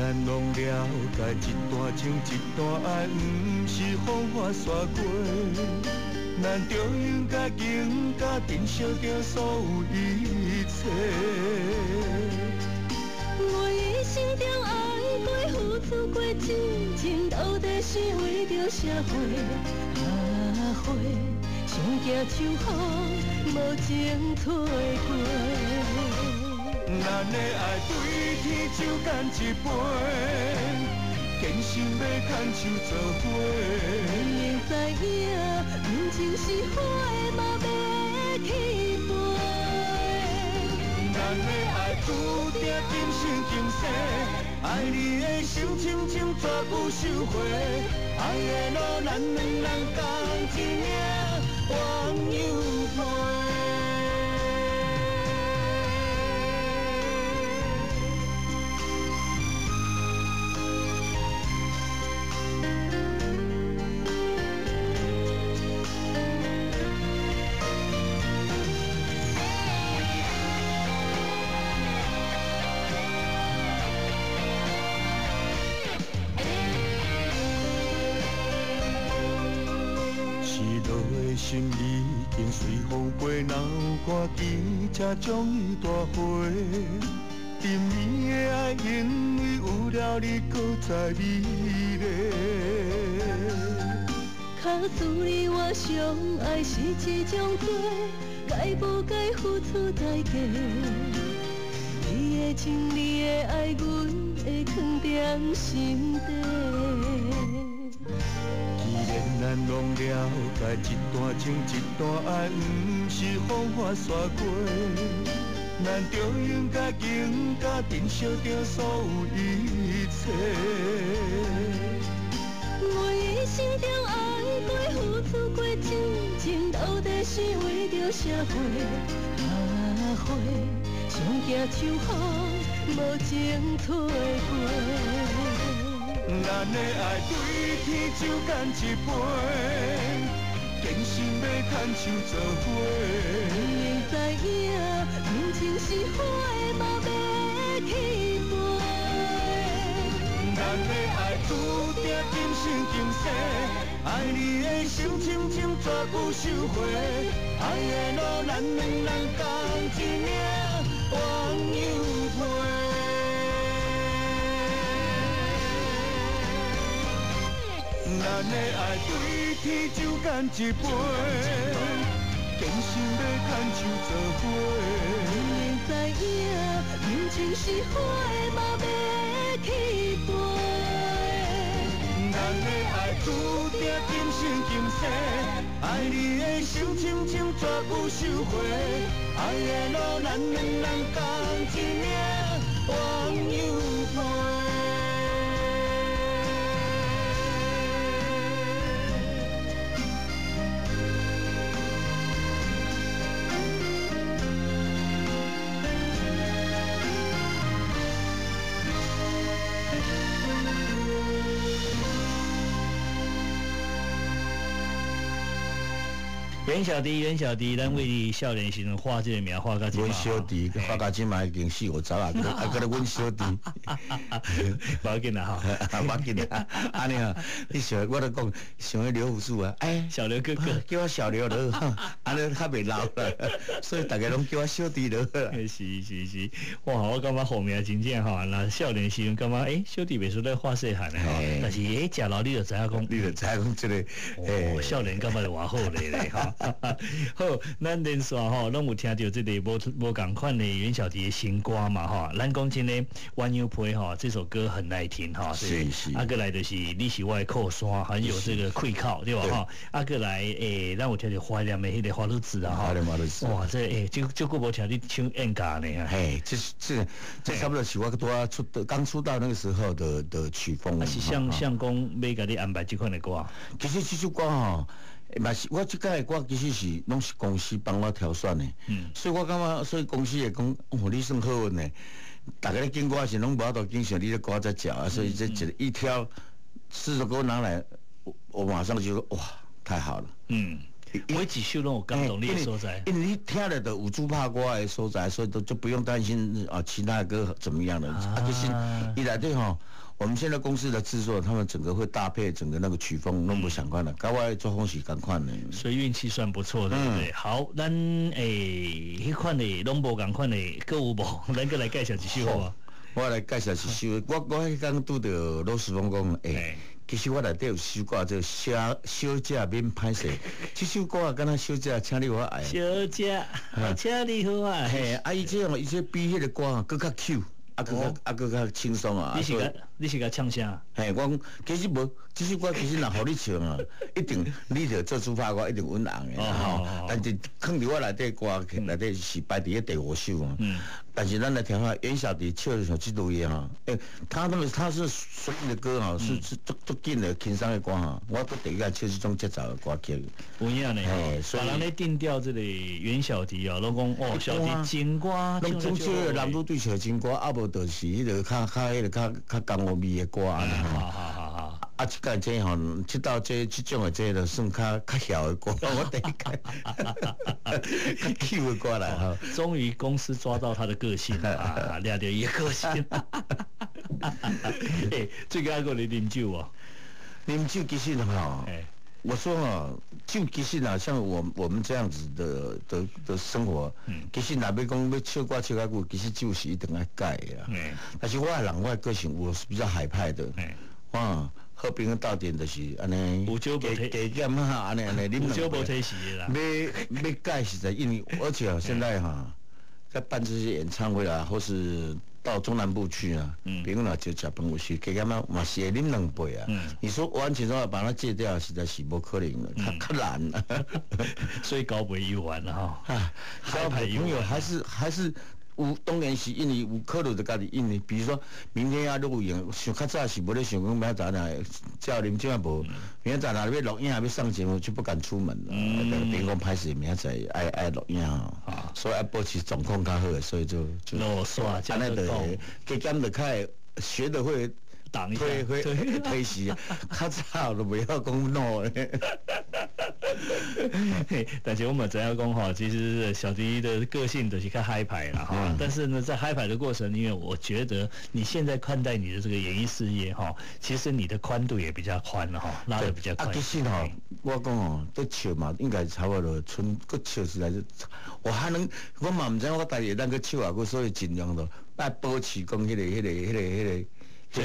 咱拢了解，一段情一段爱，毋是风花雪月。咱就应该更加珍惜著所有一切。我一生中爱过、付出过真情，到底是为著啥货？啊花，上行像风，无情吹过。咱的爱对天酒干一杯，坚心欲牵手做伙。明明知影，感情是花嘛欲去飞。咱的爱注定今生今世，爱你的心深深绝不收回。爱的路，咱两人仝一领鸳鸯被。心已经随风飞，哪有看见才将伊带回？甜蜜的爱，因为有了你，阁再美丽。假使你我相爱是一种罪，该不该付出代价？你的情，你的爱，阮会藏在心底。既然咱拢了解，一段情一段爱，毋是风花雪月，咱就应该更加珍惜著所有一切。我一生中爱过、付出过真情，到底是为著啥货？啊花，上行像风，无情吹过。咱的爱对天酒干一杯，坚心欲牵手做伙。明明知影，感情是花嘛欲去飞。咱的爱注定今生今世，爱你的心深深绝不收回。爱的路，咱两人仝一领鸳鸯被。咱的爱对天酒干一杯，坚心欲牵手做伙。明明知影，感情是花嘛欲去飞。咱的爱注定今生今世，爱你的心深深绝不收回。爱的路，咱两人仝一领鸳鸯被。袁小弟，袁小弟，咱为少年时阵画这个名画到这。阮小弟画到这嘛已经四五十啊，啊，阁咧阮小弟，无要紧啦吼，无要紧啦，按呢啊，你想，我咧讲想彼刘福树啊，哎，小刘哥哥，叫我小刘就好，按呢较袂老啦，所以逐家拢叫我小弟就好啦。是是是，哇，我感觉好名真正吼，若少年时阵感觉欸，小弟袂输咧画细汉的吼，但是欸，食老你就知影讲，你就知影讲这个，欸，少年感觉就偌好咧咧吼。好，咱连续吼拢有听著这个无无仝款的袁小弟的新歌嘛吼。咱讲真的，鸳鸯被吼这首歌很耐听吼。是是。啊，阁来就是你是我的靠山，很有这个气口对吧吼？啊，阁来欸，咱有听著怀念的彼个花露子啊吼。怀念花露子。哇，这欸，这这久无听你唱演歌呢。嘿，这这这差不多是我拄仔出刚出道那个时候的曲风。啊，是啥啥讲欲共你安排这款的歌？其实这首歌吼。嘛是，我这届的歌其实是拢是公司帮我挑选的，所以我感觉，所以公司会讲，哦，你算好运的，逐家咧拣歌时拢无法度拣上你的歌才食啊，所以这一一挑四首歌拿来，我马上就说哇，太好了，每一首攏有感動你的所在。因為你聽了就有主拍歌的所在，所以都就不用擔心啊其他的歌怎麼樣的。啊，其實伊內底吼，我們現在公司的製作，他們整個會搭配整個那個曲風，攏無相關的，佮我的作風是仝款的。所以運氣算不錯，對不對？好，咱欸，彼款的攏無仝款的，閣有無？咱閣來介紹一首好無？我來介紹一首，我彼工拄著羅時豐講，欸，其實我內底有首歌叫《小小姐免歹勢》，這首歌啊，敢若小姐請你予我愛。小姐，請你予我愛。嘿，啊，伊這伊這比彼個歌啊，閣較 Q，啊，閣較啊，閣較輕鬆啊。你是共唱啥？嘿，我講其實無，這首歌其實若予你唱啊，一定你著做主拍歌一定穩紅的吼。但是囥佇我內底歌內底是排佇咧第五首啊。但是咱來聽下袁小迪唱像這類的吼，欸，他那個他是所有的歌吼，是足足緊的輕鬆的歌吼，我閣第一個唱這種節奏的歌曲。有影呢，別人咧定調這個袁小迪哦，攏講哦，小迪情歌，攏總唱男女對唱情歌，啊無就是彼個較較彼個較較江湖味的歌按呢吼。好好好好。啊，這屆這吼，這道這這種的這就算較較囂的歌，我第一屆較 Q 的歌啦吼。終於公司抓到他的個性啊，掠著伊的個性。欸，最近還閣咧啉酒無？啉酒其實吼，我說啊，酒其實啊，像我們這樣子的生活，其實若欲講欲唱歌唱較久，其實酒是一定愛戒的啦。但是我的人，我的個性我是比較海派的，哇。好朋友鬥陣就是按呢，加加減哈，按呢按呢，啉兩杯。有酒無提時啦。欲戒實在，因為而且現在哈，在辦這些演唱會啊，或是到中南部去啊，朋友若招食飯有時加減啊，嘛是會啉兩杯啊。你說完全說把它戒掉，實在是無可能的，較難。所以交朋友緣啦吼。交朋友還是。有當然是因為有考慮著家己，因為比如說明天要錄影，想較早是無咧想講明仔載若照啉這無，明仔載若欲錄影欲上節目就不敢出門了。比如講歹勢，明仔載愛錄影吼，所以愛保持狀況較好，所以就落煞，按呢就加減就較會學得會擋一下，推時，較早就袂曉講 no 咧。但是我們知影講吼，其實小迪的個性就是較嗨派啦哈。但是呢，在嗨派的過程，因為我覺得你現在看待你的這個演藝事業哈，其實你的寬度也比較寬了哈，拉得比較寬。啊，其實吼，我講哦，佇笑嘛，應該差不多賰閣笑起來就，我還能，我嘛毋知我家己會當閣笑偌久，所以盡量就愛保持講彼個。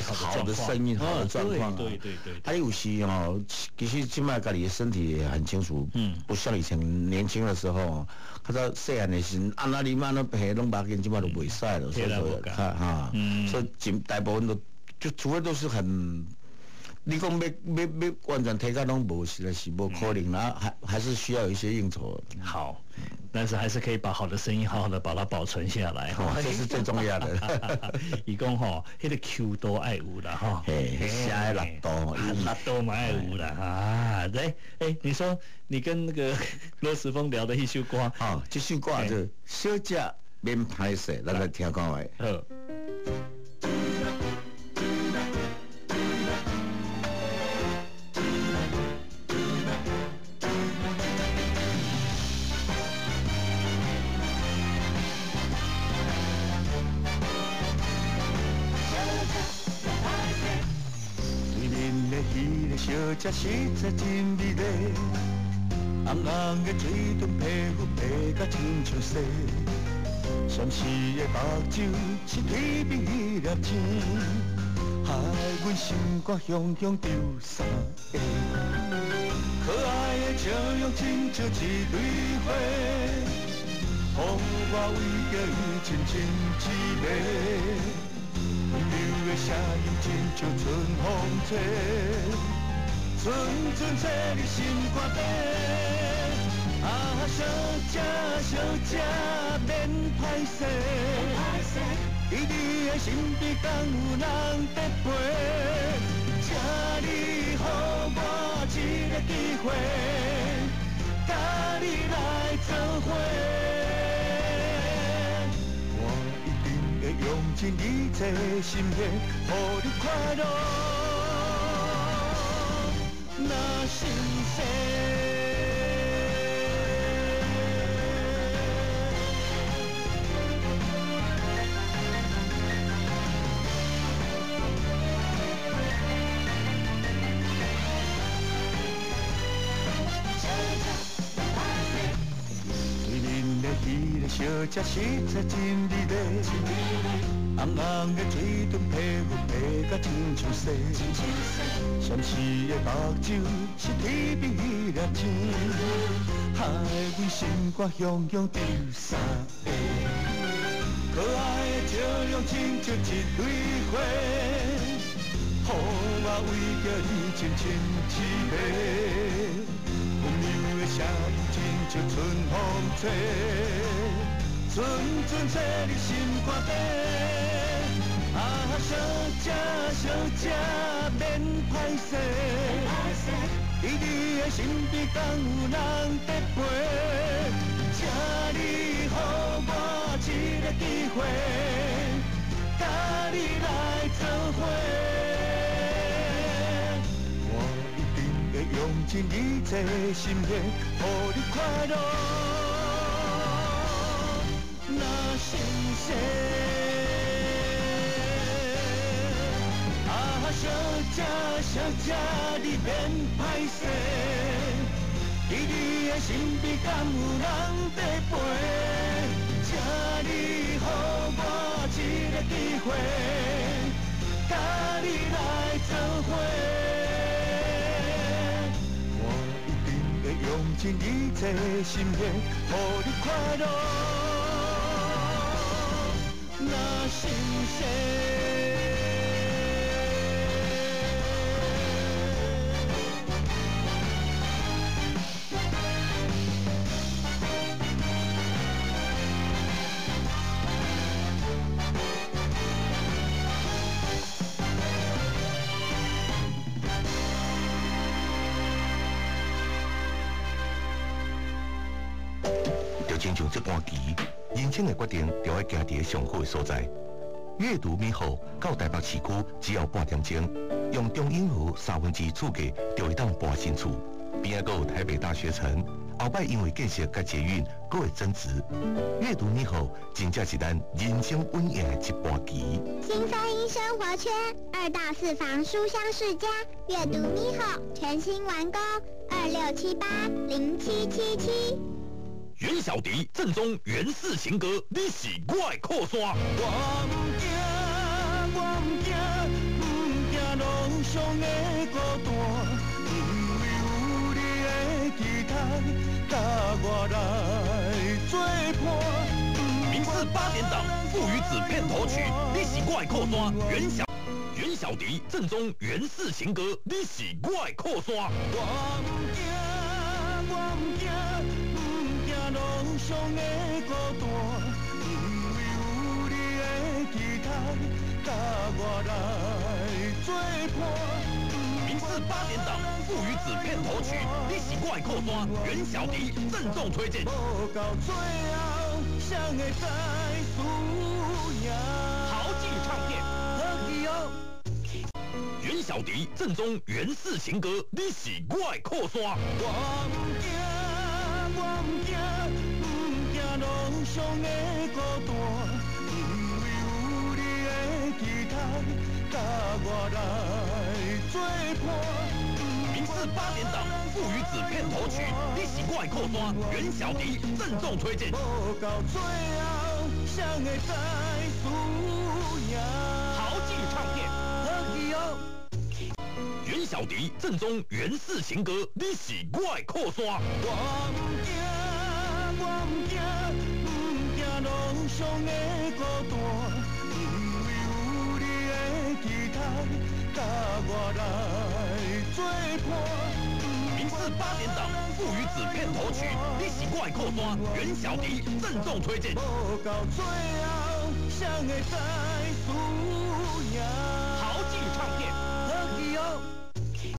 好的聲音，好的狀況。對對對。還有時哦，其實這擺家己的身體也很清楚，不像以前年輕的時候，較早細漢的時，按哪啉按哪病攏無要緊，這擺都袂使了，所以說，哈，所以大部分都就除非都是很，你講欲完全提甲攏無，實在是無可能啦，還是需要有一些應酬。好。但是還是可以把好的聲音好好的把它保存下來，這是最重要的。伊講吼，彼個 Q 度愛有啦吼，聲的力度，力度嘛愛有啦啊！來，欸，你說你跟那個羅時豐聊的一首歌，啊，這首歌就小姐免歹勢，咱來聽看覓。好。小姐實在真美麗，紅紅的嘴唇皮膚白甲親像雪，閃烁的目睭是天边彼粒星，害阮心肝雄雄丢三个。可愛的笑容親像一蕊花，予我為著伊深深痴迷，温柔的聲音親像春風吹。阵阵吹入心肝底，啊，小姐小姐免歹势，伫你的身邊敢有人在陪？請你予我一个機會，佮你來做伙。我一定會用盡一切心血，予你快樂。那心声。小姐实在真美丽，红红的嘴唇皮肤白甲亲像雪，闪烁的目睭是天边彼粒星，害阮心肝雄雄丢三个。可爱的笑容亲像一蕊花，予我为着你深深痴迷。温柔的声音亲像春风吹，阵阵吹入心肝底。啊，小姐小姐免歹势，伫你的身边敢有人在陪？请你予我一个机会，佮你来做伙。我一定会用尽一切心血，予你快乐。若心死。啊，小姐小姐，你免歹势。伫你的身边敢有人在陪？请你予我一个机会，佮你来做伙。我一定会用尽一切心血，予你快乐。若心死。就亲像这盘棋，人生的决定就爱行伫个上好的所在。阅读美好到台北市区只要半点钟，用中英和2/3厝价就会当搬新厝。边仔阁有台北大学城，后摆因为建设佮捷运，阁会增值。阅读美好真正是咱人生稳赢的一盘棋。新三一生活圈2到4房书香世家，阅读美好全新完工，26780777。袁小迪正宗袁氏情歌，你是我的靠山。我毋惊，我毋惊，毋惊路上的孤单，因为有你的期待，佮我来作伴。民视8点档《父与子》片头曲，你是我的靠山。袁小迪正宗袁氏情歌，你是我的靠山。我毋惊，我毋惊。路上的孤单，因为有你的期待，佮我来作伴。民视8点档《父与子》片头曲，你是我的靠山。袁小迪郑重推荐。无到最后，谁会知输赢？豪记唱片，好记哦。袁小迪正宗袁氏情歌，你是我的靠山。我毋惊，我毋惊，毋惊路上的孤单，因为有你的期待，佮我来作伴。民视8点档《父与子》片头曲，你是我的靠山。袁小迪郑重推荐。无到最后，谁会知输赢？豪记唱片，好记哦。袁小迪正宗袁氏情歌，你是我的靠山。我毋惊，我毋惊，毋惊路上的孤单，因为有你的期待，佮我来作伴。民视8点档《父与子》片头曲，你是我的靠山。袁小迪郑重推荐。无到最后，谁会知输赢？